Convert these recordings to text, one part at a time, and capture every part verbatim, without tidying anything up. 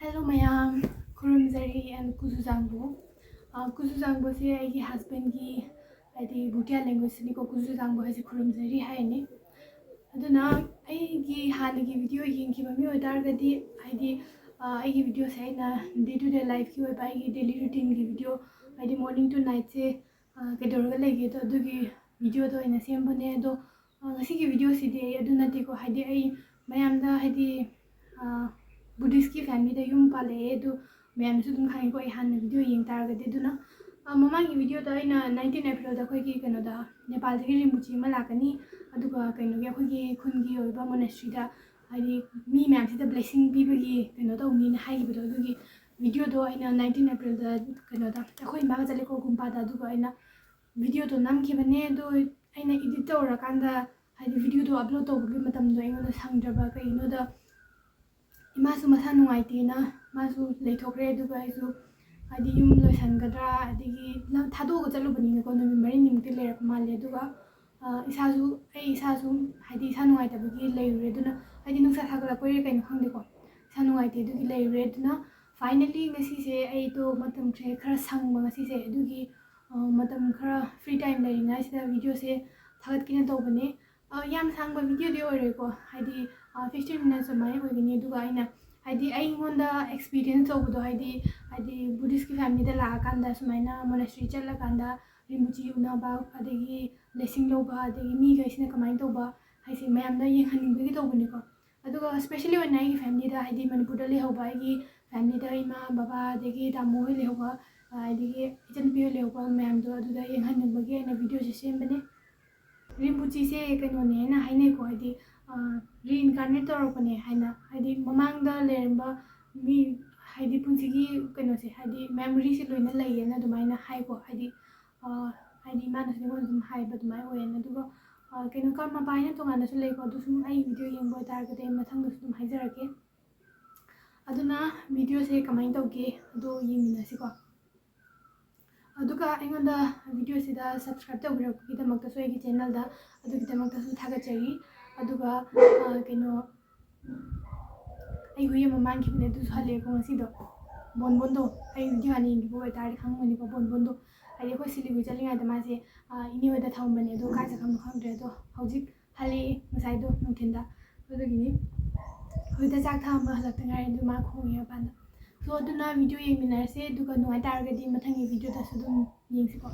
Hello ꯃꯌꯥꯝ, ꯈꯨꯔꯨꯝꯖꯔꯤ꯫ ꯑꯩ ꯀꯨꯖꯨ ꯖꯥꯡꯕꯨ꯫ ꯑ, ꯀꯨꯖꯨ ꯖꯥꯡꯕꯨꯁꯦ ꯑꯩꯒꯤ husbandꯒꯤ, ꯍꯥꯏꯗꯤ, ꯚꯨꯇꯤꯌꯥ languageꯇꯅꯤꯀꯣ, ꯀꯨꯖꯨ ꯖꯥꯡꯕꯨ ꯍꯥꯏꯁꯦ ꯈꯨꯔꯨꯝꯖꯔꯤ ꯍꯥꯏꯅꯤ꯫ ꯑꯗꯨꯅ ꯑꯩꯒꯤ ꯍꯥꯟꯅꯒꯤ video ꯌꯦꯡꯈꯤꯕ ꯃꯤ ꯑꯣꯏꯇꯥꯔꯒꯗꯤ, ꯍꯥꯏꯗꯤ, ꯑ, ꯑꯩꯒꯤ videoꯁꯦ ꯑꯩꯅ day to day lifeꯀꯤ ꯑꯣꯏꯕ ꯑꯩꯒꯤ daily routineꯒꯤ video, ꯍꯥꯏꯗꯤ, morning to nightꯁꯦ, ꯑ, ꯀꯩꯗꯧꯔꯒ ꯂꯩꯒꯦꯗꯣ, ꯑꯗꯨꯒꯤ videoꯗꯣ ꯑꯩꯅ ꯁꯦꯝꯕꯅꯦ꯫ ꯑꯗꯣ, ꯑ, ꯉꯁꯤꯒꯤ videoꯁꯤꯗꯤ ꯑꯩ ꯑꯗꯨ ꯅꯠꯇꯦꯀꯣ, ꯍꯥꯏꯗꯤ, ꯑꯩ ꯃꯌꯥꯝꯗ, ꯍꯥꯏꯗꯤ, ꯑ, Buddhistꯀꯤ familyꯗ ꯌꯨꯝ ꯄꯥꯜꯂꯛꯑꯦ꯫ ꯑꯗꯨ ꯃꯌꯥꯝꯅꯁꯨ ꯑꯗꯨꯝ ꯈꯪꯉꯤꯀꯣ, ꯑꯩ ꯍꯥꯟꯅ video ꯌꯦꯡ ꯇꯥꯔꯒꯗꯤ꯫ ꯑꯗꯨꯅ, ꯑ, ꯃꯃꯥꯡꯒꯤ videoꯗ ꯑꯩꯅ nineteen Aprilꯗ ꯑꯩꯈꯣꯏꯒꯤ ꯀꯩꯅꯣꯗ, ꯅꯦꯄꯥꯜꯗꯒꯤ ꯔꯤꯝꯕꯨꯆꯤ ꯑꯃ ꯂꯥꯛꯀꯅꯤ, ꯑꯗꯨꯒ ꯀꯩꯅꯣꯒꯤ, ꯑꯩꯈꯣꯏꯒꯤ ꯈꯨꯟꯒꯤ ꯑꯣꯏꯕ monasteryꯗ, ꯍꯥꯏꯗꯤ, ꯃꯤ ꯃꯌꯥꯝꯁꯤꯗ blessing ꯄꯤꯕꯒꯤ ꯀꯩꯅꯣ ꯇꯧꯅꯤꯅ ꯍꯥꯏꯈꯤꯕꯗꯣ, ꯑꯗꯨꯒꯤ videoꯗꯣ ꯑꯩꯅ nineteen Aprilꯗ ꯀꯩꯅꯣꯗ ꯑꯩꯈꯣꯏ ꯏꯃꯥꯒ ꯆꯠꯂꯦꯀꯣ, ꯒꯨꯝꯄꯥꯗ꯫ ꯑꯗꯨꯒ ꯑꯩꯅ videoꯗꯣ ꯅꯝꯈꯤꯕꯅꯦ꯫ ꯑꯗꯣ ꯑꯩꯅ edit ꯇꯧꯔꯀꯥꯟꯗ, ꯍꯥꯏꯗꯤ, videoꯗꯣ upload ꯇꯧꯕꯒꯤ ꯃꯇꯝꯗꯣ ꯑꯩꯉꯣꯟꯗ ꯁꯪꯗ꯭ꯔꯕ꯫ ꯀꯩꯒꯤꯅꯣꯗ, ꯏꯃꯥꯁꯨ ꯃꯁꯥ ꯅꯨꯡꯉꯥꯏꯇꯦꯅ ꯃꯥꯁꯨ ꯂꯩꯊꯣꯛꯈ꯭ꯔꯦ꯫ ꯑꯗꯨꯒ ꯑꯩꯁꯨ, ꯍꯥꯏꯗꯤ, ꯌꯨꯝ ꯂꯣꯏꯁꯟꯒꯗ꯭ꯔꯥ, ꯑꯗꯒꯤ ꯂꯝ ꯊꯥꯗꯣꯛꯑꯒ ꯆꯠꯂꯨꯕꯅꯤꯅꯀꯣ, ꯅꯨꯃꯤꯠ ꯃꯔꯤꯅꯤꯃꯨꯛꯇꯤ ꯂꯩꯔꯛꯄ ꯃꯥꯜꯂꯦ꯫ ꯑꯗꯨꯒ, ꯑ, ꯏꯁꯥꯁꯨ, ꯑꯩ ꯏꯁꯥꯁꯨ, ꯍꯥꯏꯗꯤ, ꯏꯁꯥ ꯅꯨꯡꯉꯥꯏꯇꯕꯒꯤ ꯂꯩꯔꯨꯔꯦ꯫ ꯑꯗꯨꯅ, ꯍꯥꯏꯗꯤ, ꯅꯨꯡꯁꯥ ꯁꯥꯒꯠꯂꯛꯄꯩꯔꯥ ꯀꯩꯅꯣ ꯈꯪꯗꯦꯀꯣ, ꯏꯁꯥ ꯅꯨꯡꯉꯥꯏꯇꯦ, ꯑꯗꯨꯒꯤ ꯂꯩꯔꯨꯔꯦ꯫ ꯑꯗꯨꯅ finally ꯉꯁꯤꯁꯦ ꯑꯩꯗꯣ ꯃꯇꯝꯁꯦ ꯈꯔ ꯁꯪꯕ ꯉꯁꯤꯁꯦ, ꯑꯗꯨꯒꯤ, ꯑ, ꯃꯇꯝ ꯈꯔ free time ꯂꯩꯔꯤꯉꯩꯁꯤꯗ videoꯁꯦ ꯊꯥꯒꯠꯀꯦꯅ ꯇꯧꯕꯅꯦ꯫ ꯑ, ꯌꯥꯝ ꯁꯥꯡꯕ videoꯗꯤ ꯑꯣꯏꯔꯣꯏꯀꯣ, ꯍꯥꯏꯗꯤ, ꯑ, fifteen minutes ꯑꯗꯨꯃꯥꯏꯅ ꯑꯣꯏꯒꯅꯤ꯫ ꯑꯗꯨꯒ ꯑꯩꯅ, ꯍꯥꯏꯗꯤ, ꯑꯩꯉꯣꯟꯗ experience ꯇꯧꯕꯗꯣ, ꯍꯥꯏꯗꯤ, ꯍꯥꯏꯗꯤ, Buddhistꯀꯤ familyꯗ ꯂꯥꯛꯑꯀꯥꯟꯗ, ꯁꯨꯃꯥꯏꯅ monastery ꯆꯠꯂꯀꯥꯟꯗ ꯔꯤꯝꯕꯨꯆꯤ ꯎꯅꯕ, ꯑꯗꯒꯤ blessing ꯂꯧꯕ, ꯑꯗꯒꯤ ꯃꯤꯈꯩꯁꯤꯅ ꯀꯃꯥꯏꯅ ꯇꯧꯕ ꯍꯥꯏꯁꯦ ꯃꯌꯥꯝꯗ ꯌꯦꯡꯍꯟꯅꯤꯡꯕꯒꯤ ꯇꯧꯕꯅꯤꯀꯣ꯫ ꯑꯗꯨꯒ specially ꯑꯣꯏꯅ ꯑꯩꯒꯤ familyꯗ, ꯍꯥꯏꯗꯤ, ꯃꯅꯤꯄꯨꯔꯗ ꯂꯩꯍꯧꯕ ꯑꯩꯒꯤ familyꯗ, ꯏꯃꯥ, ꯕꯕꯥ, ꯑꯗꯒꯤ ꯇꯥꯃꯣ ꯍꯣꯏ ꯂꯩꯍꯧꯕ, ꯑ, ꯑꯗꯒꯤ ꯏꯆꯟꯅꯨꯄꯤ ꯍꯣꯏ ꯂꯩꯍꯧꯕ ꯃꯌꯥꯝꯗꯣ, ꯑꯗꯨꯗ ꯌꯦꯡꯍꯟꯅꯤꯡꯕꯒꯤ ꯑꯩꯅ videoꯁꯦ ꯁꯦꯝꯕꯅꯦ꯫ ꯔꯤꯝꯕꯨꯆꯤꯁꯦ ꯀꯩꯅꯣꯅꯦ ꯍꯥꯏꯅ ꯍꯥꯏꯅꯩꯀꯣ, ꯍꯥꯏꯗꯤ, ꯑ, reincarnate ꯇꯧꯔꯛꯄꯅꯦ ꯍꯥꯏꯅ, ꯍꯥꯏꯗꯤ, ꯃꯃꯥꯡꯗ ꯂꯩꯔꯝꯕ ꯃꯤ, ꯍꯥꯏꯗꯤ, ꯄꯨꯟꯁꯤꯒꯤ ꯀꯩꯅꯣꯁꯦ, ꯍꯥꯏꯗꯤ, memoryꯁꯦ ꯂꯣꯏꯅ ꯂꯩꯌꯦꯅ ꯑꯗꯨꯃꯥꯏꯅ ꯍꯥꯏꯀꯣ, ꯍꯥꯏꯗꯤ, ꯑ, ꯍꯥꯏꯗꯤ, ꯏꯃꯥꯅꯁꯨ ꯑꯩꯉꯣꯟꯗ ꯑꯗꯨꯝ ꯍꯥꯏꯕ ꯑꯗꯨꯃꯥꯏꯅ ꯑꯣꯏꯌꯦꯅ꯫ ꯑꯗꯨꯒ, ꯑ, ꯀꯩꯅꯣ, ꯀꯔꯃ ꯄꯥꯏꯅ ꯇꯣꯉꯥꯟꯅꯁꯨ ꯂꯩꯀꯣ, ꯑꯗꯨ ꯁꯨꯝ ꯑꯩ video ꯌꯦꯡꯕ ꯑꯣꯏꯇꯥꯔꯒꯗꯤ ꯑꯩ ꯃꯊꯪꯗꯁꯨ ꯑꯗꯨꯝ ꯍꯥꯏꯖꯔꯛꯀꯦ꯫ ꯑꯗꯨꯅ videoꯁꯦ ꯀꯃꯥꯏꯅ ꯇꯧꯒꯦ ꯑꯗꯣ ꯌꯦꯡꯃꯤꯟꯅꯁꯤꯀꯣ꯫ ꯑꯗꯨꯒ ꯑꯩꯉꯣꯟꯗ videoꯁꯤꯗ subscribe ꯇꯧꯕꯤꯔꯛꯄꯒꯤꯗꯃꯛꯇꯁꯨ, ꯑꯩꯒꯤ channelꯗ, ꯑꯗꯨꯒꯤꯗꯃꯛꯇꯁꯨ ꯊꯥꯒꯠꯆꯔꯤ꯫ ꯑꯗꯨꯒ, ꯑ, ꯀꯩꯅꯣ, ꯑꯩ ꯍꯨꯏ ꯑꯃ ꯃꯥꯡꯈꯤꯕꯅꯦ, ꯑꯗꯨꯁꯨ ꯍꯜꯂꯛꯑꯦꯀꯣ ꯉꯁꯤꯗꯣ꯫ ꯕꯣꯟꯕꯣꯟꯗꯣ, ꯑꯩ ꯚꯤꯗꯤꯑꯣ ꯍꯥꯟꯅ ꯌꯦꯡꯈꯤꯕ ꯑꯣꯏꯇꯥꯔꯗꯤ ꯈꯪꯉꯝꯒꯅꯤꯀꯣ, ꯕꯣꯟꯕꯣꯟꯗꯣ꯫ ꯍꯥꯏꯗꯤ ꯑꯩꯈꯣꯏ ꯁꯤꯂꯤꯒꯨꯔꯤ ꯆꯠꯂꯤꯉꯩꯗ ꯃꯥꯁꯦ, ꯑ, ꯏꯅꯦ ꯍꯣꯏꯗ ꯊꯝꯃꯝꯕꯅꯦ, ꯑꯗꯣ ꯀꯥꯏ ꯆꯠꯈ꯭ꯔꯕꯅꯣ ꯈꯪꯗ꯭ꯔꯦ꯫ ꯑꯗꯣ ꯍꯧꯖꯤꯛ ꯍꯜꯂꯛꯑꯦ, ꯉꯁꯥꯏꯗꯣ ꯅꯨꯡꯊꯤꯟꯗ꯫ ꯑꯗꯨꯒꯤꯅꯤ꯫ ꯍꯧꯖꯤꯛꯇ ꯆꯥꯛ ꯊꯥꯕ ꯍꯜꯂꯛꯇ ꯉꯥꯏꯔꯤ, ꯑꯗꯨ ꯃꯥ ꯈꯣꯡꯉꯤ ꯃꯄꯥꯟꯗ꯫ So, ꯑꯗꯨꯅ ꯚꯤꯗꯤꯑꯣ ꯌꯦꯡꯃꯤꯟꯅꯔꯁꯦ, ꯑꯗꯨꯒ ꯅꯨꯡꯉꯥꯏ ꯇꯥꯔꯒꯗꯤ ꯃꯊꯪꯒꯤ ꯚꯤꯗꯤꯑꯣꯗꯁꯨ ꯑꯗꯨꯝ ꯌꯦꯡꯁꯤꯀꯣ꯫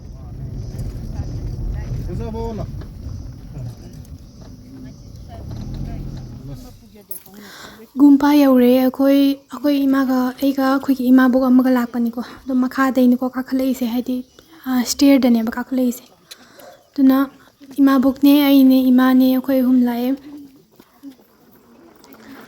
ꯒꯨꯝꯄꯥ ꯌꯧꯔꯦ꯫ ꯑꯩꯈꯣꯏ, ꯑꯩꯈꯣꯏ ꯏꯃꯥꯒ ꯑꯩꯒ ꯑꯩꯈꯣꯏꯒꯤ ꯏꯃꯥꯕꯣꯛ ꯑꯃꯒ ꯂꯥꯛꯄꯅꯤꯀꯣ꯫ ꯑꯗꯣ ꯃꯈꯥꯗꯩꯅꯤꯀꯣ ꯀꯥꯈꯠꯂꯛꯏꯁꯦ, ꯍꯥꯏꯗꯤ, ꯑ, ꯁ꯭ꯇꯦꯌꯔꯗꯅꯦꯕ ꯀꯥꯈꯠꯂꯛꯏꯁꯦ꯫ ꯑꯗꯨꯅ ꯏꯃꯥꯕꯣꯛꯅꯦ, ꯑꯩꯅꯦ, ꯏꯃꯥꯅꯦ, ꯑꯩꯈꯣꯏ ꯑꯍꯨꯝ ꯂꯥꯛꯑꯦ꯫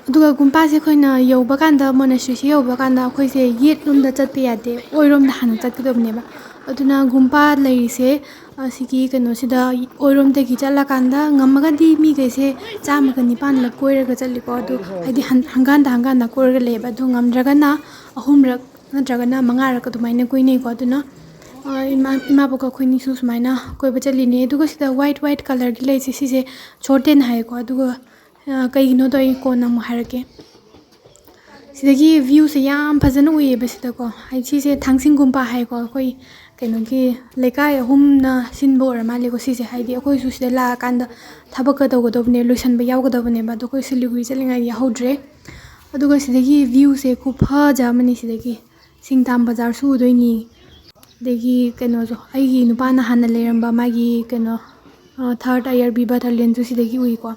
ꯑꯗꯨꯒ ꯒꯨꯝꯄꯥꯁꯦ ꯑꯩꯈꯣꯏꯅ ꯌꯧꯕ ꯀꯥꯟꯗ, ꯃꯣꯅꯦꯁꯇ꯭ꯔꯤꯁꯦ ꯌꯧꯕ ꯀꯥꯟꯗ ꯑꯩꯈꯣꯏꯁꯦ ꯌꯦꯠꯂꯣꯝꯗ ꯆꯠꯄ ꯌꯥꯗꯦ, ꯑꯣꯏꯔꯣꯝꯗ ꯍꯥꯟꯅ ꯆꯠꯀꯗꯕꯅꯦꯕ꯫ ꯑꯗꯨꯅ ꯒꯨꯝꯄꯥ ꯂꯩꯔꯤꯁꯦ, ꯑꯁꯤꯒꯤ ꯀꯩꯅꯣꯁꯤꯗ, ꯑꯣꯏꯔꯣꯝꯗꯒꯤ ꯆꯠꯂꯀꯥꯟꯗ ꯉꯝꯃꯒꯗꯤ ꯃꯤꯈꯩꯁꯦ ꯆꯥꯝꯃꯒ ꯅꯤꯄꯥꯟꯂꯛ ꯀꯣꯏꯔꯒ ꯆꯠꯂꯤꯀꯣ꯫ ꯑꯗꯣ ꯍꯥꯏꯗꯤ ꯍꯟ-, ꯍꯪꯒꯥꯟꯗ ꯍꯪꯒꯥꯟꯗ ꯀꯣꯏꯔꯒ ꯂꯩꯌꯦꯕ꯫ ꯑꯗꯣ ꯉꯝꯗ꯭ꯔꯒꯅ ꯑꯍꯨꯝꯔꯛ ꯅꯠꯇ꯭ꯔꯒꯅ ꯃꯉꯥꯔꯛ ꯑꯗꯨꯃꯥꯏꯅ ꯀꯣꯏꯅꯩꯀꯣ꯫ ꯑꯗꯨꯅ, ꯑ, ꯏꯃꯥ, ꯏꯃꯥꯕꯣꯛꯀ ꯑꯩꯈꯣꯏꯅꯤꯁꯨ ꯁꯨꯃꯥꯏꯅ ꯀꯣꯏꯕ ꯆꯠꯂꯤꯅꯦ꯫ ꯑꯗꯨꯒ ꯁꯤꯗ white, white colourꯒꯤ ꯂꯩꯁꯦ, ꯁꯤꯁꯦ ꯁꯣꯔꯇꯦꯟ ꯍꯥꯏꯌꯦꯀꯣ꯫ ꯑꯗꯨꯒ, ꯑ, ꯀꯩꯒꯤꯅꯣꯗꯣ ꯑꯩ ꯀꯣꯟꯅ ꯑꯃꯨꯛ ꯍꯥꯏꯔꯛꯀꯦ꯫ ꯁꯤꯗꯒꯤ viewꯁꯦ ꯌꯥꯝ ꯐꯖꯅ ꯎꯏꯌꯦꯕ ꯁꯤꯗꯀꯣ꯫ ꯍꯥꯏꯗꯤ ꯁꯤꯁꯦ ꯊꯥꯡꯁꯤꯡꯒꯨꯝꯄꯥ ꯍꯥꯏꯀꯣ꯫ ꯑꯩꯈꯣꯏ ꯀꯩꯅꯣꯒꯤ ꯂꯩꯀꯥꯏ ꯑꯍꯨꯝꯅ ꯁꯤꯟꯕ ꯑꯣꯏꯔ ꯃꯥꯜꯂꯦꯀꯣ ꯁꯤꯁꯦ꯫ ꯍꯥꯏꯗꯤ ꯑꯩꯈꯣꯏꯁꯨ ꯁꯤꯗ ꯂꯥꯛꯑꯀꯥꯟꯗ ꯊꯕꯛꯀ ꯇꯧꯒꯗꯧꯕꯅꯦ, ꯂꯣꯏꯁꯟꯕ ꯌꯥꯎꯒꯗꯕꯅꯦꯕ꯫ ꯑꯗꯣ ꯑꯩꯈꯣꯏ ꯁꯤꯂꯤꯒꯨꯔꯤ ꯆꯠꯂꯤꯉꯩꯗ ꯌꯥꯎꯍꯧꯗ꯭ꯔꯦ꯫ ꯑꯗꯨꯒ ꯁꯤꯗꯒꯤ viewꯁꯦ ꯈꯨꯐꯖ ꯑꯃꯅꯤ ꯁꯤꯗꯒꯤ꯫ ꯁꯤꯡꯇꯥꯝ ꯕꯖꯥꯔꯁꯨ ꯎꯗꯣꯏꯅꯤ꯫ ꯑꯗꯒꯤ ꯀꯩꯅꯣꯁꯨ, ꯑꯩꯒꯤ ꯅꯨꯄꯥꯅ ꯍꯥꯟꯅ ꯂꯩꯔꯝꯕ ꯃꯥꯒꯤ ꯀꯩꯅꯣ, ꯑ, third IRB battalionꯁꯨ ꯁꯤꯗꯒꯤ ꯎꯏꯀꯣ꯫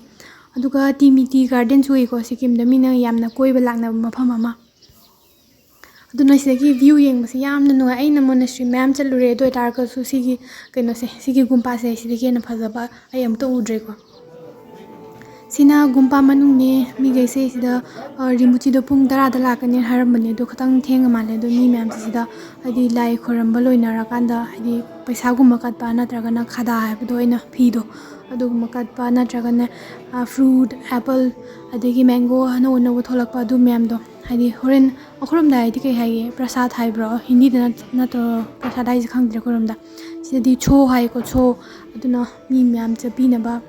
ꯑꯗꯨꯒ ꯇꯤꯃꯤꯇꯤ gardenꯁꯨ ꯎꯏꯀꯣ, ꯁꯤꯀꯤꯝꯗ ꯃꯤꯅ ꯌꯥꯝꯅ ꯀꯣꯏꯕ ꯂꯥꯛꯅꯕ ꯃꯐꯝ ꯑꯃ꯫ ꯑꯗꯨꯅ ꯁꯤꯗꯒꯤ view ꯌꯦꯡꯕꯁꯦ ꯌꯥꯝꯅ ꯅꯨꯡꯉꯥꯏ꯫ ꯑꯩꯅ monastery ꯃꯌꯥꯝ ꯆꯠꯂꯨꯔꯦ, ꯑꯗꯨ ꯑꯣꯏꯇꯥꯔꯒꯁꯨ ꯁꯤꯒꯤ ꯀꯩꯅꯣꯁꯦ, ꯁꯤꯒꯤ ꯒꯨꯝꯄꯥꯁꯦ, ꯁꯤꯗꯒꯤ ꯍꯦꯟꯅ ꯐꯖꯕ ꯑꯩ ꯑꯃꯨꯛꯇ ꯎꯗ꯭ꯔꯤꯀꯣ꯫ ꯁꯤꯅ ꯒꯨꯝꯄꯥ ꯃꯅꯨꯡꯅꯦ꯫ ꯃꯤꯈꯩꯁꯦ ꯁꯤꯗ, ꯑ, ꯔꯤꯃꯨꯆꯤꯗꯣ ꯄꯨꯡ ꯇꯔꯥꯗ ꯂꯥꯛꯀꯅꯤ ꯍꯥꯏꯔꯝꯕꯅꯦ, ꯑꯗꯣ ꯈꯤꯇꯪ ꯊꯦꯡꯉ ꯃꯥꯜꯂꯦ꯫ ꯑꯗꯣ ꯃꯤ ꯃꯌꯥꯝꯁꯦ ꯁꯤꯗ, ꯍꯥꯏꯗꯤ, ꯂꯥꯏ ꯈꯣꯏꯔꯝꯕ ꯂꯣꯏꯅꯔꯀꯥꯟꯗ, ꯍꯥꯏꯗꯤ, ꯄꯩꯁꯥꯒꯨꯝꯕ ꯀꯠꯄ ꯅꯠꯇ꯭ꯔꯒꯅ ꯈꯥꯗꯥ ꯍꯥꯏꯕꯗꯣ ꯑꯩꯅ ꯐꯤꯗꯣ, ꯑꯗꯨꯒꯨꯝꯕ ꯀꯠꯄ ꯅꯠꯇ꯭ꯔꯒꯅ, ꯑ, fruit, apple, ꯑꯗꯒꯤ mango ꯑꯅꯧ ꯑꯅꯧꯕ ꯊꯣꯛꯂꯛꯄ ꯑꯗꯨ ꯃꯌꯥꯝꯗꯣ, ꯍꯥꯏꯗꯤ, ꯍꯣꯔꯦꯟ ꯑꯩꯈꯣꯏꯔꯣꯝꯗ ꯍꯥꯏꯗꯤ ꯀꯩ ꯍꯥꯏꯒꯦ, ꯄ꯭ꯔꯁꯥꯗ ꯍꯥꯏꯕ꯭ꯔꯣ? ꯍꯤꯟꯗꯤꯗ ꯅꯠ-, ꯅꯠꯇ꯭ꯔꯣ ꯄ꯭ꯔꯁꯥꯗ ꯍꯥꯏꯁꯦ? ꯈꯪꯗ꯭ꯔꯦ ꯑꯩꯈꯣꯏꯔꯣꯝꯗ꯫ ꯁꯤꯗꯗꯤ ꯁꯣ ꯍꯥꯏꯀꯣ, ꯁꯣ꯫ ꯑꯗꯨꯅ ꯃꯤ ꯃꯌꯥꯝ ꯆꯠꯄꯤꯅꯕ꯫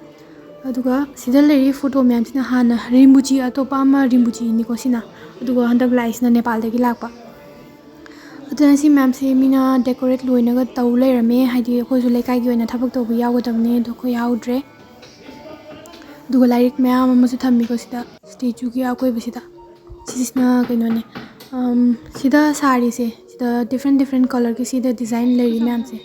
ꯑꯗꯨꯒ ꯁꯤꯗ ꯂꯩꯔꯤ ꯐꯣꯇꯣ ꯃꯌꯥꯝꯁꯤꯅ ꯍꯥꯟꯅ ꯔꯤꯝꯕꯨꯆꯤ, ꯑꯇꯣꯞꯄ ꯑꯃ ꯔꯤꯝꯕꯨꯆꯤꯅꯤꯀꯣ ꯁꯤꯅ꯫ ꯑꯗꯨꯒ ꯍꯟꯗꯛ ꯂꯥꯛꯏꯁꯤꯅ ꯅꯦꯄꯥꯜꯗꯒꯤ ꯂꯥꯛꯄ꯫ ꯑꯗꯨꯅ ꯁꯤ ꯃꯌꯥꯝꯁꯦ ꯃꯤꯅ ꯗꯦꯀꯣꯔꯦꯠ ꯂꯣꯏꯅꯒ ꯇꯧ ꯂꯩꯔꯝꯃꯦ꯫ ꯍꯥꯏꯗꯤ ꯑꯩꯈꯣꯏꯁꯨ ꯂꯩꯀꯥꯏꯒꯤ ꯑꯣꯏꯅ ꯊꯕꯛ ꯇꯧꯕ ꯌꯥꯎꯒꯗꯕꯅꯦ, ꯑꯗꯣ ꯑꯩꯈꯣꯏ ꯌꯥꯎꯗ꯭ꯔꯦ꯫ ꯑꯗꯨꯒ ꯂꯥꯏꯔꯤꯛ ꯃꯌꯥꯝ ꯑꯃꯁꯨ ꯊꯝꯃꯤꯀꯣ ꯁꯤꯗ, ꯁ꯭ꯇꯦꯆꯨꯒꯤ ꯑꯀꯣꯏꯕꯁꯤꯗ꯫ ꯁꯤꯁꯤꯅ ꯀꯩꯅꯣꯅꯦ, ꯑꯝ, ꯁꯤꯗ ꯁꯥꯔꯤꯁꯦ, ꯁꯤꯗ different different colourꯒꯤ ꯁꯤꯗ design ꯂꯩꯔꯤ ꯃꯌꯥꯝꯁꯦ꯫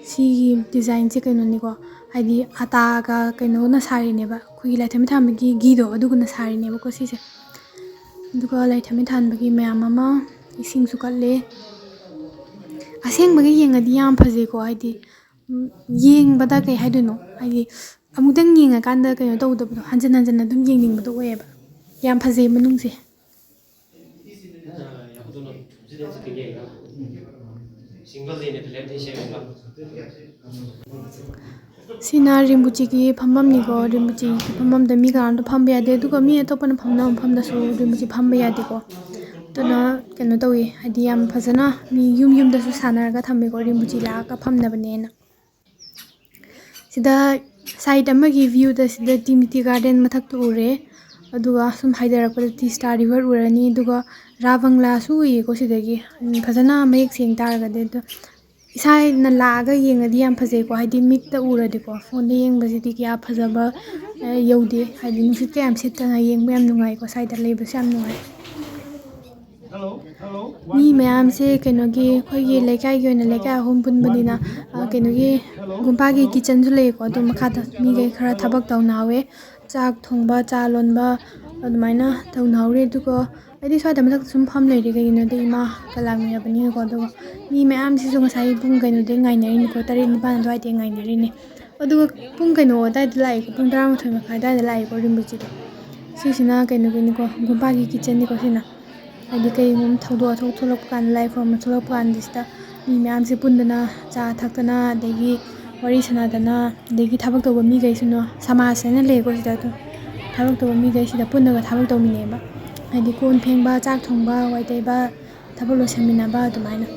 ꯁꯤꯒꯤ designꯁꯦ ꯀꯩꯅꯣꯅꯤꯀꯣ, ꯍꯥꯏꯗꯤ ꯑꯇꯥꯒ ꯀꯩꯅꯣꯅ ꯁꯥꯔꯤꯅꯦꯕ, ꯑꯩꯈꯣꯏꯒꯤ ꯂꯥꯏꯊꯝꯕꯤ ꯊꯥꯟꯕꯒꯤ ꯘꯤꯗꯣ, ꯑꯗꯨꯒꯅ ꯁꯥꯔꯤꯅꯦꯕꯀꯣ ꯁꯤꯁꯦ꯫ ꯑꯗꯨꯒ ꯂꯥꯏꯊꯝꯕꯤ ꯊꯥꯟꯕꯒꯤ ꯃꯌꯥꯝ ꯑꯃ, ꯏꯁꯤꯡꯁꯨ ꯀꯠꯂꯦ꯫ ꯑꯁꯦꯡꯕꯒꯤ ꯌꯦꯡꯉꯗꯤ ꯌꯥꯝ ꯐꯖꯩꯀꯣ, ꯍꯥꯏꯗꯤ, ꯎꯝ, ꯌꯦꯡꯕꯗ ꯀꯩ ꯍꯥꯏꯗꯣꯏꯅꯣ, ꯍꯥꯏꯗꯤ ꯑꯃꯨꯛꯇꯪ ꯌꯦꯡꯉꯀꯥꯟꯗ ꯀꯩꯅꯣ ꯇꯧꯗꯕꯗꯣ, ꯍꯟꯖꯟ ꯍꯟꯖꯟꯅ ꯑꯗꯨꯝ ꯌꯦꯡꯅꯤꯡꯕꯗꯣ ꯑꯣꯏꯌꯦꯕ꯫ ꯌꯥꯝ ꯐꯖꯩ ꯃꯅꯨꯡꯁꯦ꯫ ꯁꯤꯅ ꯔꯤꯝꯕꯨꯆꯤꯒꯤ ꯐꯝꯐꯝꯅꯤꯀꯣ꯫ ꯔꯤꯝꯕꯨꯆꯤꯒꯤ ꯐꯝꯐꯝꯗ ꯃꯤ ꯀꯅꯥꯝꯇ ꯐꯝꯕ ꯌꯥꯗꯦ, ꯑꯗꯨꯒ ꯃꯤ ꯑꯇꯣꯞꯄꯅ ꯐꯝꯅꯕ ꯃꯐꯝꯗꯁꯨ ꯔꯤꯝꯕꯨꯆꯤ ꯐꯝꯕ ꯌꯥꯗꯦꯀꯣ꯫ ꯑꯗꯨꯅ ꯀꯩꯅꯣ ꯇꯧꯋꯤ, ꯍꯥꯏꯗꯤ ꯌꯥꯝ ꯐꯖꯅ ꯃꯤ ꯌꯨꯝ ꯌꯨꯝꯗꯁꯨ ꯁꯥꯟꯅꯔꯒ ꯊꯝꯃꯦꯀꯣ, ꯔꯤꯝꯕꯨꯆꯤ ꯂꯥꯛꯑꯒ ꯐꯝꯅꯕꯅꯦꯅ꯫ ꯁꯤꯗ side ꯑꯃꯒꯤ viewꯗ ꯁꯤꯗ ꯇꯤꯃꯤꯇꯤ garden ꯃꯊꯛꯇ ꯎꯔꯦ, ꯑꯗꯨꯒ ꯁꯨꯝ ꯍꯥꯏꯊꯔꯛꯄꯗ ꯇꯤ ꯁ꯭ꯇꯥꯔ river ꯎꯔꯅꯤ, ꯑꯗꯨꯒ ꯔꯥ ꯕꯪꯒ꯭ꯂꯥꯁꯨ ꯎꯏꯌꯦꯀꯣ ꯁꯤꯗꯒꯤ꯫ ꯎꯝ, ꯐꯖꯅ ꯃꯌꯦꯛ ꯁꯦꯡ ꯇꯥꯔꯒꯗꯤ꯫ ꯑꯗꯣ ꯏꯁꯥꯅ ꯂꯥꯛꯑꯒ ꯌꯦꯡꯉꯗꯤ ꯌꯥꯝ ꯐꯖꯩꯀꯣ, ꯍꯥꯏꯗꯤ ꯃꯤꯠꯇ ꯎꯔꯗꯤꯀꯣ꯫ ꯐꯣꯟꯗ ꯌꯦꯡꯕꯁꯤꯗꯤ ꯀꯌꯥ ꯐꯖꯕ, ꯑ, ꯌꯧꯗꯦ, ꯍꯥꯏꯗꯤ ꯅꯨꯡꯁꯤꯠꯀ ꯌꯥꯝ ꯁꯤꯠꯇꯅ ꯌꯦꯡꯕ ꯌꯥꯝ ꯅꯨꯡꯉꯥꯏꯀꯣ, ꯁ꯭ꯋꯥꯏꯗ ꯂꯩꯕꯁꯦ ꯌꯥꯝ ꯅꯨꯡꯉꯥꯏ꯫ ꯃꯤ ꯃꯌꯥꯝꯁꯦ ꯀꯩꯅꯣꯒꯤ, ꯑꯩꯈꯣꯏꯒꯤ ꯂꯩꯀꯥꯏꯒꯤ ꯑꯣꯏꯅ ꯂꯩꯀꯥꯏ ꯑꯍꯨꯝ ꯄꯨꯟꯕꯅꯤꯅ, ꯑ, ꯀꯩꯅꯣꯒꯤ ꯒꯨꯝꯄꯥꯒꯤ kitchenꯁꯨ ꯂꯩꯌꯦꯀꯣ, ꯑꯗꯣ ꯃꯈꯥꯗ ꯃꯤꯈꯩ ꯈꯔ ꯊꯕꯛ ꯇꯧꯅꯍꯧꯋꯦ꯫ ꯆꯥꯛ ꯊꯣꯡꯕ, ꯆꯥ ꯂꯣꯟꯕ ꯑꯗꯨꯃꯥꯏꯅ ꯇꯧꯅꯍꯧꯔꯤ꯫ ꯑꯗꯨꯒ ꯑꯩꯗꯤ ꯁ꯭ꯋꯥꯏꯗ ꯃꯊꯛꯇ ꯁꯨꯝ ꯐꯝ ꯂꯩꯔꯤ, ꯀꯩꯒꯤꯅꯣꯗꯤ ꯏꯃꯥꯒ ꯂꯥꯛꯃꯤꯟꯅꯕꯅꯤꯅꯀꯣ꯫ ꯑꯗꯨꯒ ꯃꯤ ꯃꯌꯥꯝꯁꯤꯁꯨ ꯉꯁꯥꯏ ꯄꯨꯡ ꯀꯩꯅꯣꯗꯩ ꯉꯥꯏꯅꯔꯤꯅꯤꯀꯣ, ꯇꯔꯦꯠ ꯅꯤꯄꯥꯟ ꯑꯗꯨꯋꯥꯏꯗꯩ ꯉꯥꯏꯅꯔꯤꯅꯦ꯫ ꯑꯗꯨꯒ ꯄꯨꯡ ꯀꯩꯅꯣ ꯑꯗꯨꯋꯥꯏꯗ ꯂꯥꯛꯏꯀꯣ, ꯄꯨꯡ ꯇꯔꯥꯃꯥꯊꯣꯏ ꯃꯈꯥꯏ ꯑꯗꯨꯋꯥꯏꯗ ꯂꯥꯛꯏꯀꯣ ꯔꯤꯝꯕꯨꯆꯤꯗꯣ꯫ ꯁꯤꯁꯤꯅ ꯀꯩꯅꯣꯒꯤꯅꯤꯀꯣ, ꯒꯨꯝꯄꯥꯒꯤ kitchenꯅꯤꯀꯣ ꯁꯤꯅ꯫ ꯍꯥꯏꯗꯤ ꯀꯩꯒꯨꯝꯕ ꯊꯧꯗꯣꯛ ꯋꯥꯊꯣꯛ ꯊꯣꯛꯂꯛꯄ ꯀꯥꯟꯗ, ꯂꯥꯏ ꯈꯨꯔꯨꯝꯕ ꯊꯣꯛꯂꯛꯄ ꯀꯥꯟꯗ ꯁꯤꯗ ꯃꯤ ꯃꯌꯥꯝꯁꯦ ꯄꯨꯟꯗꯅ ꯆꯥ ꯊꯛꯇꯅ, ꯑꯗꯒꯤ ꯋꯥꯔꯤ ꯁꯥꯟꯅꯗꯅ, ꯑꯗꯒꯤ ꯊꯕꯛ ꯇꯧꯕ ꯃꯤꯈꯩꯁꯤꯅ, ꯁꯃꯥꯖ ꯍꯥꯏꯅ ꯂꯩꯀꯣ ꯁꯤꯗ, ꯑꯗꯨꯝ ꯊꯕꯛ ꯇꯧꯕ ꯃꯤꯈꯩꯁꯤꯗ ꯄꯨꯜꯂꯒ ꯊꯕꯛ ꯇꯧꯃꯤꯟꯅꯩꯌꯦꯕ꯫ ꯍꯥꯏꯗꯤ ꯀꯣꯟ ꯐꯦꯡꯕ, ꯆꯥꯛ ꯊꯣꯡꯕ, ꯋꯥꯏ ꯇꯩꯕ, ꯊꯕꯛ ꯂꯣꯏꯁꯟꯃꯤꯟꯅꯕ ꯑꯗꯨꯃꯥꯏꯅ꯫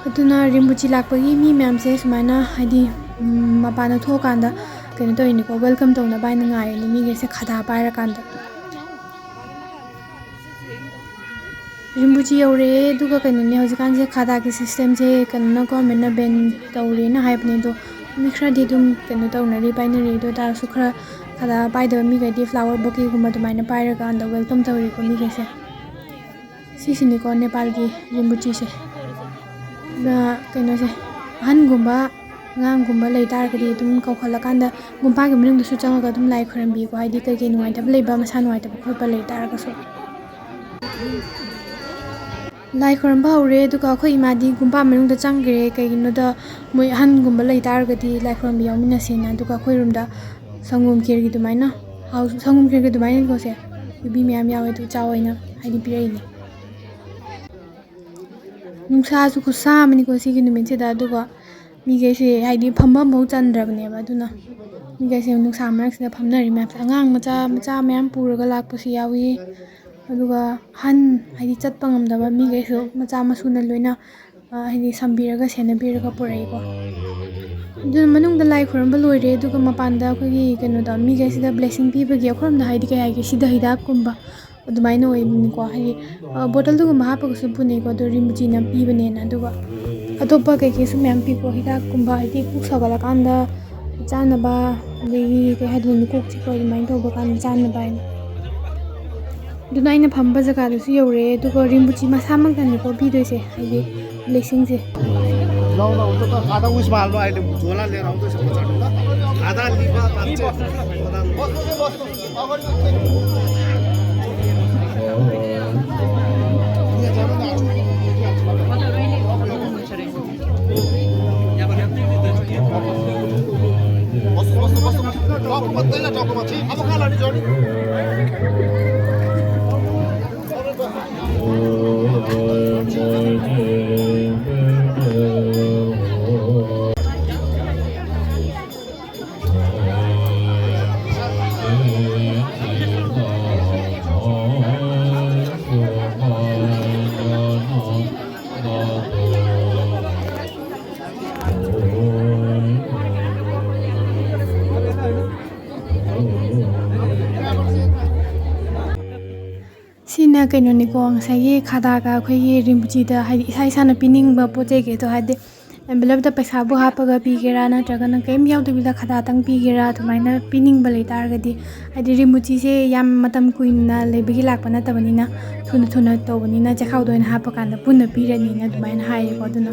ꯑꯗꯨꯅ ꯔꯤꯝꯕꯨꯆꯤ ꯂꯥꯛꯄꯒꯤ ꯃꯤ ꯃꯌꯥꯝꯁꯦ ꯁꯨꯃꯥꯏꯅ, ꯍꯥꯏꯗꯤ ꯎꯝ, ꯃꯄꯥꯟꯗ ꯊꯣꯛꯑꯀꯥꯟꯗ ꯀꯩꯅꯣ ꯇꯧꯔꯤꯅꯤꯀꯣ, welcome ꯇꯧꯅꯕ ꯍꯥꯏꯅ ꯉꯥꯏꯔꯤꯅꯤ ꯃꯤꯈꯩꯁꯦ ꯈꯗꯥ ꯄꯥꯏꯔꯀꯥꯟꯗ꯫ ꯔꯤꯝꯕꯨꯆꯤ ꯌꯧꯔꯛꯑꯦ꯫ ꯑꯗꯨꯒ ꯀꯩꯅꯣꯅꯦ, ꯍꯧꯖꯤꯛꯀꯥꯟꯁꯦ ꯈꯗꯥꯒꯤ systemꯁꯦ ꯀꯩꯅꯣꯅ, governmentꯅ ban ꯇꯧꯔꯦꯅ ꯍꯥꯏꯕꯅꯦ꯫ ꯑꯗꯣ ꯃꯤ ꯈꯔꯗꯤ ꯑꯗꯨꯝ ꯀꯩꯅꯣ ꯇꯧꯅꯔꯤ, ꯄꯥꯏꯅꯔꯤ꯫ ꯑꯗꯨ ꯑꯣꯏ ꯇꯥꯔꯁꯨ ꯈꯔ ꯈꯗꯥ ꯄꯥꯏꯗꯕ ꯃꯤꯈꯩꯗꯤ flower bouquetꯒꯨꯝꯕ ꯑꯗꯨꯃꯥꯏꯅ ꯄꯥꯏꯔꯀꯥꯟꯗ welcome ꯇꯧꯔꯤꯀꯣ ꯃꯤꯈꯩꯁꯦ꯫ ꯁꯤꯁꯤꯅꯤꯀꯣ ꯅꯦꯄꯥꯜꯒꯤ ꯔꯤꯝꯕꯨꯆꯤꯁꯦ꯫ ꯑꯗ ꯀꯩꯅꯣꯁꯦ, ꯑꯍꯟꯒꯨꯝꯕ, ꯑꯉꯥꯡꯒꯨꯝꯕ ꯂꯩ ꯇꯥꯔꯒꯗꯤ ꯑꯗꯨꯝ ꯀꯧꯈꯠꯂꯀꯥꯟꯗ ꯒꯨꯝꯐꯥꯒꯤ ꯃꯅꯨꯡꯗꯁꯨ ꯆꯪꯉꯒ ꯑꯗꯨꯝ ꯂꯥꯏ ꯈꯣꯏꯔꯝꯕꯤꯀꯣ, ꯍꯥꯏꯗꯤ ꯀꯩꯀꯩ ꯅꯨꯡꯉꯥꯏꯇꯕ ꯂꯩꯕ, ꯃꯁꯥ ꯅꯨꯡꯉꯥꯏꯇꯕ ꯈꯣꯠꯄ ꯂꯩ ꯇꯥꯔꯒꯁꯨ꯫ ꯂꯥꯏ ꯈꯣꯏꯔꯝꯕ ꯍꯧꯔꯦ, ꯑꯗꯨꯒ ꯑꯩꯈꯣꯏ ꯏꯃꯥꯗꯤ ꯒꯨꯝꯐꯥ ꯃꯅꯨꯡꯗ ꯆꯪꯈ꯭ꯔꯦ꯫ ꯀꯩꯒꯤꯅꯣꯗ ꯃꯣꯏ ꯑꯍꯟꯒꯨꯝꯕ ꯂꯩ ꯇꯥꯔꯒꯗꯤ ꯂꯥꯏ ꯈꯣꯏꯔꯝꯕ ꯌꯥꯎꯃꯤꯟꯅꯁꯦꯅ꯫ ꯑꯗꯨꯒ ꯑꯩꯈꯣꯏ ꯔꯨꯝꯗ ꯁꯪꯒꯣꯝ ꯈꯦꯔꯒꯤ ꯑꯗꯨꯃꯥꯏꯅ, ꯍꯥꯎ-, ꯁꯪꯒꯣꯝ ꯈꯦꯔꯒꯤ ꯑꯗꯨꯃꯥꯏꯅ ꯀꯣꯁꯦ, ꯌꯨꯕꯤ ꯃꯌꯥꯝ ꯌꯥꯎꯋꯦ, ꯑꯗꯨ ꯆꯥꯎ ꯍꯥꯏꯅ ꯍꯥꯏꯗꯤ ꯄꯤꯔꯛꯏꯅꯦ꯫ ꯅꯨꯡꯁꯥꯁꯨ ꯈꯨꯠꯁꯥ ꯑꯃꯅꯤꯀꯣ ꯁꯤꯒꯤ ꯅꯨꯃꯤꯠꯁꯤꯗ꯫ ꯑꯗꯨꯒ ꯃꯤꯈꯩꯁꯦ ꯍꯥꯏꯗꯤ ꯐꯝꯐꯝꯐꯥꯎ ꯆꯟꯗ꯭ꯔꯕꯅꯦꯕ꯫ ꯑꯗꯨꯅ ꯃꯤꯈꯩꯁꯦ ꯅꯨꯡꯁꯥ ꯃꯔꯛꯁꯤꯗ ꯐꯝꯅꯔꯤ ꯃꯌꯥꯝꯁꯦ꯫ ꯑꯉꯥꯡ ꯃꯆꯥ ꯃꯆꯥ ꯃꯌꯥꯝ ꯄꯨꯔꯒ ꯂꯥꯛꯄꯁꯨ ꯌꯥꯎꯏ꯫ ꯑꯗꯨꯒ ꯑꯍꯟ, ꯍꯥꯏꯗꯤ ꯆꯠꯄ ꯉꯝꯗꯕ ꯃꯤꯈꯩꯁꯨ ꯃꯆꯥ ꯃꯁꯨꯅ ꯂꯣꯏꯅ, ꯑ, ꯍꯥꯏꯗꯤ ꯁꯝꯕꯤꯔꯒ ꯁꯦꯟꯅꯕꯤꯔꯒ ꯄꯨꯔꯛꯏꯀꯣ꯫ ꯑꯗꯨꯅ ꯃꯅꯨꯡꯗ ꯂꯥꯏ ꯈꯨꯔꯨꯝꯕ ꯂꯣꯏꯔꯦ꯫ ꯑꯗꯨꯒ ꯃꯄꯥꯟꯗ ꯑꯩꯈꯣꯏꯒꯤ ꯀꯩꯅꯣꯗ ꯃꯤꯈꯩꯁꯤꯗ blessing ꯄꯤꯕꯒꯤ, ꯑꯩꯈꯣꯏꯔꯣꯝꯗ ꯍꯥꯏꯗꯤ ꯀꯩ ꯍꯥꯏꯒꯦ, ꯁꯤꯗ ꯍꯤꯗꯥꯛꯀꯨꯝꯕ ꯑꯗꯨꯃꯥꯏꯅ ꯑꯣꯏꯕꯅꯤꯀꯣ꯫ ꯍꯥꯏꯗꯤ, ꯑ, ꯕꯣꯇꯜꯗꯨꯒꯨꯝꯕ ꯍꯥꯞꯄꯒꯁꯨ ꯄꯨꯅꯩꯀꯣ, ꯑꯗꯣ ꯔꯤꯝꯕꯨꯆꯤꯅ ꯄꯤꯕꯅꯦꯅ꯫ ꯑꯗꯨꯒ ꯑꯇꯣꯞꯄ ꯀꯩꯀꯩꯁꯨ ꯃꯌꯥꯝ ꯄꯤꯀꯣ, ꯍꯤꯗꯥꯛꯀꯨꯝꯕ, ꯍꯥꯏꯗꯤ ꯄꯨꯛ ꯁꯥꯒꯠꯂꯀꯥꯟꯗ ꯆꯥꯅꯕ, ꯑꯗꯒꯤ ꯀꯩ ꯍꯥꯏꯗꯣꯏꯅꯣ, ꯀꯣꯛ ꯆꯤꯛꯄ ꯑꯗꯨꯃꯥꯏꯅ ꯇꯧꯕ ꯀꯥꯟꯗ ꯆꯥꯅꯕ ꯍꯥꯏꯅ꯫ ꯑꯗꯨꯅ ꯑꯩꯅ ꯐꯝꯕ ꯖꯒꯥꯗꯨꯁꯨ ꯌꯧꯔꯦ, ꯑꯗꯨꯒ ꯔꯤꯝꯕꯨꯆꯤ ꯃꯁꯥꯃꯛꯇꯅꯤꯀꯣ ꯄꯤꯗꯣꯏꯁꯦ, ꯍꯥꯏꯗꯤ blessingꯁꯦ꯫ ल, ल, हुन्छ त, आधा उयसमा हाल्नु, अहिले झोला लिएर आउँदैछ बजारबाट। आधा लिफाफा पाँच सय, आधा ꯁꯤꯅ ꯀꯩꯅꯣꯅꯤꯀꯣ, ꯉꯁꯥꯏꯒꯤ ꯈꯗꯥꯒ ꯑꯩꯈꯣꯏꯒꯤ ꯔꯤꯝꯕꯨꯆꯤꯗ, ꯍꯥꯏꯗꯤ ꯏꯁꯥ ꯏꯁꯥꯅ ꯄꯤꯅꯤꯡꯕ ꯄꯣꯠ ꯆꯩꯈꯩꯗꯣ, ꯍꯥꯏꯗꯤ envelopeꯇ ꯄꯩꯁꯥꯕꯨ ꯍꯥꯞꯄꯒ ꯄꯤꯒꯦꯔꯥ, ꯅꯠꯇ꯭ꯔꯒꯅ ꯀꯔꯤꯝ ꯌꯥꯎꯗꯕꯤꯗ ꯈꯗꯥꯇꯪ ꯄꯤꯒꯦꯔꯥ, ꯑꯗꯨꯃꯥꯏꯅ ꯄꯤꯅꯤꯡꯕ ꯂꯩ ꯇꯥꯔꯒꯗꯤ, ꯍꯥꯏꯗꯤ ꯔꯤꯝꯕꯨꯆꯤꯁꯦ ꯌꯥꯝ ꯃꯇꯝ ꯀꯨꯏꯅ ꯂꯩꯕꯒꯤ ꯂꯥꯛꯄ ꯅꯠꯇꯕꯅꯤꯅ, ꯊꯨꯅ ꯊꯨꯅ ꯇꯧꯕꯅꯤꯅ, ꯆꯦꯈꯥꯎꯗ ꯑꯣꯏꯅ ꯍꯥꯞꯄꯀꯥꯟꯗ ꯄꯨꯟꯅ ꯄꯤꯔꯅꯤꯅ ꯑꯗꯨꯃꯥꯏꯅ ꯍꯥꯏꯌꯦꯀꯣ꯫ ꯑꯗꯨꯅ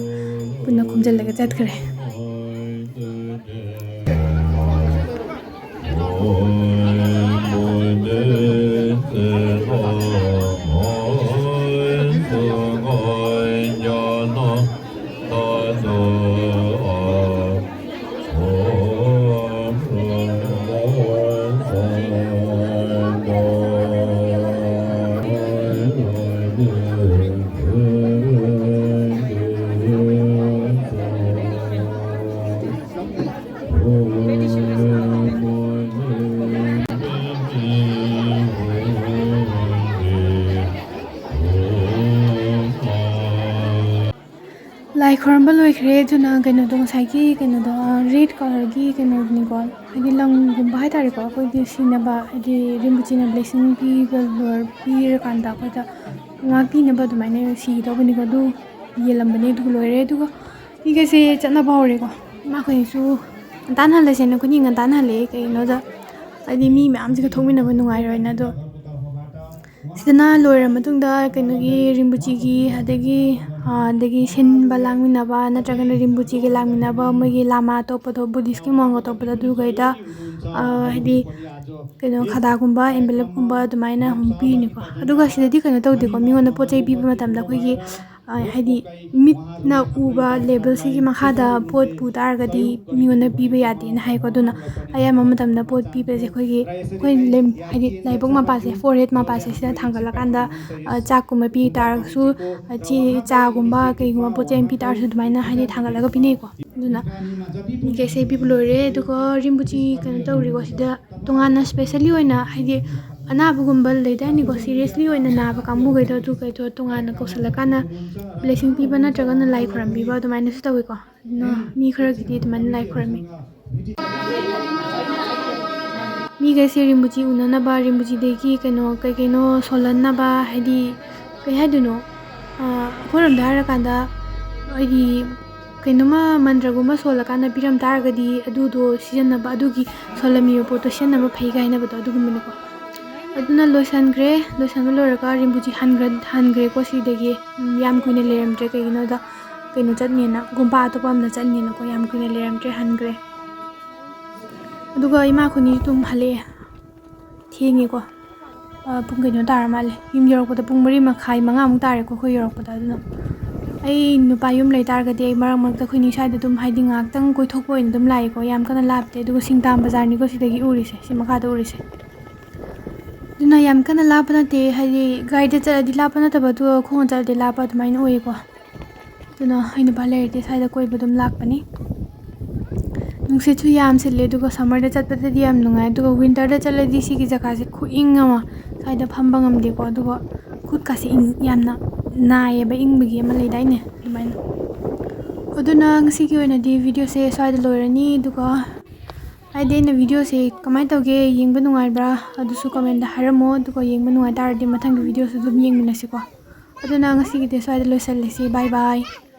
ꯄꯨꯟꯅ ꯈꯣꯝꯖꯤꯜꯂꯒ ꯆꯠꯈ꯭ꯔꯦ꯫ ꯂꯥꯏ ꯈꯣꯏꯔꯝꯕ ꯂꯣꯏꯈ꯭ꯔꯦ꯫ ꯑꯗꯨꯅ ꯀꯩꯅꯣꯗꯣ, ꯉꯁꯥꯏꯒꯤ ꯀꯩꯅꯣꯗꯣ, ꯔꯦꯗ ꯀꯂꯔꯒꯤ ꯀꯩꯅꯣꯗꯨꯅꯤꯀꯣ, ꯍꯥꯏꯗꯤ ꯂꯪꯒꯨꯝꯕ ꯍꯥꯏꯇꯥꯔꯦꯀꯣ, ꯑꯩꯈꯣꯏꯒꯤ ꯁꯤꯅꯕ, ꯍꯥꯏꯗꯤ ꯔꯤꯝꯕꯨꯆꯤꯅ ꯕ꯭ꯂꯦꯁꯤꯡ ꯄꯤꯕ ꯂꯣꯏꯔ-, ꯄꯤꯔꯀꯥꯟꯗ ꯑꯩꯈꯣꯏꯗ ꯉꯥꯛꯄꯤꯅꯕ ꯑꯗꯨꯃꯥꯏꯅ ꯁꯤꯒꯗꯧꯕꯅꯤꯀꯣ꯫ ꯑꯗꯨ ꯌꯦꯜꯂꯝꯕꯅꯦ, ꯑꯗꯨ ꯂꯣꯏꯔꯦ꯫ ꯑꯗꯨꯒ ꯃꯤꯈꯩꯁꯦ ꯆꯠꯅꯕ ꯍꯧꯔꯦꯀꯣ꯫ ꯏꯃꯥꯈꯣꯏꯁꯨ ꯉꯟꯇꯥꯅ ꯍꯜꯂꯁꯦꯅ, ꯑꯩꯈꯣꯏꯅꯤ ꯉꯟꯇꯥꯅ ꯍꯜꯂꯛꯑꯦ꯫ ꯀꯩꯒꯤꯅꯣꯗ, ꯍꯥꯏꯗꯤ ꯃꯤ ꯃꯌꯥꯝꯁꯤꯒ ꯊꯣꯛꯃꯤꯟꯅꯕ ꯅꯨꯡꯉꯥꯏꯔꯣꯏꯅ꯫ ꯑꯗꯣ ꯁꯤꯗꯅ ꯂꯣꯏꯔ ꯃꯇꯨꯡꯗ ꯀꯩꯅꯣꯒꯤ ꯔꯤꯝꯕꯨꯆꯤꯒꯤ, ꯑꯗꯒꯤ, ꯑ, ꯑꯗꯒꯤ ꯁꯤꯟꯕ ꯂꯥꯡꯃꯤꯟꯅꯕ ꯅꯠꯇ꯭ꯔꯒꯅ ꯔꯤꯝꯕꯨꯆꯤꯒꯤ ꯂꯥꯡꯃꯤꯟꯅꯕ ꯃꯣꯏꯒꯤ ꯂꯥꯃꯥ ꯑꯇꯣꯞꯄꯗꯣ, ꯕꯨꯙꯤꯁꯀꯤ ꯃꯣꯡ ꯑꯇꯣꯞꯄꯗꯣ, ꯑꯗꯨꯈꯩꯗ, ꯑ, ꯍꯥꯏꯗꯤ ꯀꯩꯅꯣ ꯈꯗꯥꯒꯨꯝꯕ, envelopeꯀꯨꯝꯕ ꯑꯗꯨꯃꯥꯏꯅ ꯑꯃꯨꯛ ꯄꯤꯔꯤꯅꯤꯀꯣ꯫ ꯑꯗꯨꯒ ꯁꯤꯗꯗꯤ ꯀꯩꯅꯣ ꯇꯧꯗꯦꯀꯣ, ꯃꯤꯉꯣꯟꯗ ꯄꯣꯠ ꯆꯩ ꯄꯤꯕ ꯃꯇꯝꯗ ꯑꯩꯈꯣꯏꯒꯤ, ꯑ, ꯍꯥꯏꯗꯤ ꯃꯤꯠꯅ ꯎꯕ labelꯁꯤꯒꯤ ꯃꯈꯥꯗ ꯄꯣꯠ ꯄꯨ ꯇꯥꯔꯒꯗꯤ ꯃꯤꯉꯣꯟꯗ ꯄꯤꯕ ꯌꯥꯗꯦꯅ ꯍꯥꯏꯀꯣ꯫ ꯑꯗꯨꯅ ꯑꯌꯥꯝꯕ ꯃꯇꯝꯗ ꯄꯣꯠ ꯄꯤꯕꯁꯦ ꯑꯩꯈꯣꯏꯒꯤ, ꯑꯩꯈꯣꯏ ꯂꯦꯝ-, ꯍꯥꯏꯗꯤ ꯂꯥꯏꯕꯛ ꯃꯄꯥꯁꯦ, forehead ꯃꯄꯥꯁꯦ, ꯁꯤꯗ ꯊꯥꯡꯒꯠꯂꯀꯥꯟꯗ, ꯑ, ꯆꯥꯛꯀꯨꯝꯕ ꯄꯤ ꯇꯥꯔꯒꯁꯨ, ꯑ, ꯆꯦ, ꯆꯥꯒꯨꯝꯕ ꯀꯩꯒꯨꯝꯕ ꯄꯣꯠ ꯆꯩ ꯑꯃ ꯄꯤ ꯇꯥꯔꯁꯨ ꯑꯗꯨꯃꯥꯏꯅ ꯍꯥꯏꯗꯤ ꯊꯥꯡꯒꯠꯂꯒ ꯄꯤꯅꯩꯀꯣ꯫ ꯑꯗꯨꯅ ꯃꯤꯈꯩꯁꯦ ꯄꯤꯕ ꯂꯣꯏꯔꯦ꯫ ꯑꯗꯨꯒ ꯔꯤꯝꯕꯨꯆꯤ ꯀꯩꯅꯣ ꯇꯧꯔꯤꯀꯣ, ꯁꯤꯗ ꯇꯣꯉꯥꯟꯅ specially ꯑꯣꯏꯅ, ꯍꯥꯏꯗꯤ ꯑꯅꯥꯕꯒꯨꯝꯕ ꯂꯩꯗꯥꯏꯅꯤꯀꯣ, seriously ꯑꯣꯏꯅ ꯅꯥꯕ ꯀꯥꯡꯕꯨꯈꯩꯗꯣ, ꯑꯗꯨꯈꯩꯗꯣ ꯇꯣꯉꯥꯟꯅ ꯀꯧꯁꯜꯂꯀꯥꯟꯗ blessing ꯄꯤꯕ ꯅꯠꯇ꯭ꯔꯒꯅ ꯂꯥꯏ ꯈꯣꯏꯔꯝꯕꯤꯕ ꯑꯗꯨꯃꯥꯏꯅꯁꯨ ꯇꯧꯋꯤꯀꯣ꯫ ꯑꯗꯨꯅ ꯃꯤ ꯈꯔꯒꯤꯗꯤ ꯑꯗꯨꯃꯥꯏꯅ ꯂꯥꯏ ꯈꯣꯏꯔꯝꯃꯤ꯫ ꯃꯤꯈꯩꯁꯦ ꯔꯤꯝꯕꯨꯖꯤ ꯎꯅꯅꯕ, ꯔꯤꯝꯕꯨꯖꯤꯗꯒꯤ ꯀꯩꯅꯣ, ꯀꯩ ꯀꯩꯅꯣ ꯁꯣꯜꯍꯟꯅꯕ, ꯍꯥꯏꯗꯤ, ꯀꯩ ꯍꯥꯏꯗꯣꯏꯅꯣ, ꯑꯩꯈꯣꯏꯔꯣꯝꯗ ꯍꯥꯏꯔꯀꯥꯟꯗ, ꯍꯥꯏꯗꯤ, ꯀꯩꯅꯣꯝꯃ ꯃꯟꯇ꯭ꯔꯒꯨꯝꯕ ꯁꯣꯜꯂꯀꯥꯟꯗ ꯄꯤꯔꯝ ꯇꯥꯔꯒꯗꯤ, ꯑꯗꯨꯗꯣ ꯁꯤꯖꯤꯟꯅꯕ, ꯑꯗꯨꯒꯤ ꯁꯣꯜꯂꯝꯃꯤꯕ ꯄꯣꯠꯇꯣ ꯁꯤꯖꯤꯟꯅꯕ ꯐꯩꯒ ꯍꯥꯏꯅꯕꯗꯣ, ꯑꯗꯨꯒꯨꯝꯕꯅꯤꯀꯣ꯫ ꯑꯗꯨꯅ ꯂꯣꯏꯁꯟꯈ꯭ꯔꯦ꯫ ꯂꯣꯏꯁꯟꯕ ꯂꯣꯏꯔꯒ ꯔꯤꯝꯕꯨꯖꯤ ꯍꯟꯈ꯭ꯔ-, ꯍꯟꯈ꯭ꯔꯦꯀꯣ ꯁꯤꯗꯒꯤ꯫ ꯎꯝ, ꯌꯥꯝ ꯀꯨꯏꯅ ꯂꯩꯔꯝꯗ꯭ꯔꯦ, ꯀꯩꯒꯤꯅꯣꯗ ꯀꯩꯅꯣ ꯆꯠꯅꯦꯅ, ꯒꯨꯝꯄꯥ ꯑꯇꯣꯞꯄ ꯑꯃꯗ ꯆꯠꯅꯦꯅꯀꯣ, ꯌꯥꯝ ꯀꯨꯏꯅ ꯂꯩꯔꯝꯗ꯭ꯔꯦ, ꯍꯟꯈ꯭ꯔꯦ꯫ ꯑꯗꯨꯒ ꯏꯃꯥ ꯑꯩꯈꯣꯏꯅꯤꯁꯨ ꯑꯗꯨꯝ ꯍꯜꯂꯛꯑꯦ꯫ ꯊꯦꯡꯉꯦꯀꯣ꯫ ꯑ, ꯄꯨꯡ ꯀꯩꯅꯣ ꯇꯥꯔ ꯃꯥꯜꯂꯦ꯫ ꯌꯨꯝ ꯌꯧꯔꯛꯄꯗ ꯄꯨꯡ ꯃꯔꯤ ꯃꯈꯥꯏ, ꯃꯉꯥꯃꯨꯛ ꯇꯥꯔꯦꯀꯣ ꯑꯩꯈꯣꯏ ꯌꯧꯔꯛꯄꯗ꯫ ꯑꯗꯨꯅ ꯑꯩ ꯅꯨꯄꯥ ꯌꯨꯝ ꯂꯩ ꯇꯥꯔꯒꯗꯤ ꯑꯩ ꯃꯔꯛ ꯃꯔꯛꯇ ꯑꯩꯈꯣꯏꯅꯤ ꯁ꯭ꯋꯥꯏꯗ ꯑꯗꯨꯝ, ꯍꯥꯏꯗꯤ, ꯉꯥꯏꯍꯥꯛꯇꯪ ꯀꯣꯏꯊꯣꯛꯄ ꯑꯣꯏꯅ ꯑꯗꯨꯝ ꯂꯥꯛꯑꯦꯀꯣ꯫ ꯌꯥꯝ ꯀꯟꯅ ꯂꯥꯞꯇꯦ꯫ ꯑꯗꯨꯒ ꯁꯤꯡꯇꯥꯝ ꯕꯖꯥꯔꯅꯤꯀꯣ ꯁꯤꯗꯒꯤ ꯎꯔꯤꯁꯦ, ꯁꯤ ꯃꯈꯥꯗ ꯎꯔꯤꯁꯦ꯫ ꯑꯗꯨꯅ ꯌꯥꯝ ꯀꯟꯅ ꯂꯥꯞꯄ ꯅꯠꯇꯦ, ꯍꯥꯏꯗꯤ ꯒꯥꯔꯤꯗ ꯆꯠꯂꯗꯤ ꯂꯥꯞꯄ ꯅꯠꯇꯕ, ꯑꯗꯨꯒ ꯈꯣꯡꯅ ꯆꯠꯂꯗꯤ ꯂꯥꯞꯄ, ꯑꯗꯨꯃꯥꯏꯅ ꯑꯣꯏꯌꯦꯀꯣ꯫ ꯑꯗꯨꯅ ꯑꯩ ꯅꯨꯄꯥ ꯂꯩꯔꯗꯤ ꯁ꯭ꯋꯥꯏꯗ ꯀꯣꯏꯕ ꯑꯗꯨꯝ ꯂꯥꯛꯄꯅꯤ꯫ ꯅꯨꯡꯁꯤꯠꯁꯨ ꯌꯥꯝ ꯁꯤꯠꯂꯦ, ꯑꯗꯨꯒ summerꯗ ꯆꯠꯄꯗꯗꯤ ꯌꯥꯝ ꯅꯨꯡꯉꯥꯏ, ꯑꯗꯨꯒ winterꯗ ꯆꯠꯂꯗꯤ ꯁꯤꯒꯤ ꯖꯒꯥꯁꯦ ꯈꯨꯏꯪ ꯑꯃ, ꯁ꯭ꯋꯥꯏꯗ ꯐꯝꯕ ꯉꯝꯗꯦꯀꯣ꯫ ꯑꯗꯨꯒ ꯈꯨꯠꯀꯥꯁꯦ ꯏꯪ-, ꯌꯥꯝꯅ ꯅꯥꯏꯌꯦꯕ, ꯏꯪꯕꯒꯤ ꯑꯃ ꯂꯩꯗꯥꯏꯅꯦ, ꯑꯗꯨꯃꯥꯏꯅ꯫ ꯑꯗꯨꯅ ꯉꯁꯤꯒꯤ ꯑꯣꯏꯅꯗꯤ videoꯁꯦ ꯁ꯭ꯋꯥꯏꯗ ꯂꯣꯏꯔꯅꯤ꯫ ꯑꯗꯨꯒ, ꯍꯥꯏꯗꯤ, ꯑꯩꯅ videoꯁꯦ ꯀꯃꯥꯏꯅ ꯇꯧꯒꯦ, ꯌꯦꯡꯕ ꯅꯨꯡꯉꯥꯏꯕ꯭ꯔꯥ, ꯑꯗꯨꯁꯨ commentꯗ ꯍꯥꯏꯔꯝꯃꯣ꯫ ꯑꯗꯨꯒ ꯌꯦꯡꯕ ꯅꯨꯡꯉꯥꯏ ꯇꯥꯔꯗꯤ ꯃꯊꯪꯒꯤ videoꯁꯨ ꯑꯗꯨꯝ ꯌꯦꯡꯃꯤꯟꯅꯁꯤꯀꯣ꯫ ꯑꯗꯨꯅ ꯉꯁꯤꯒꯤꯗꯤ ꯁ꯭ꯋꯥꯏꯗ ꯂꯣꯏꯁꯜꯂꯁꯤ꯫ Bye bye꯫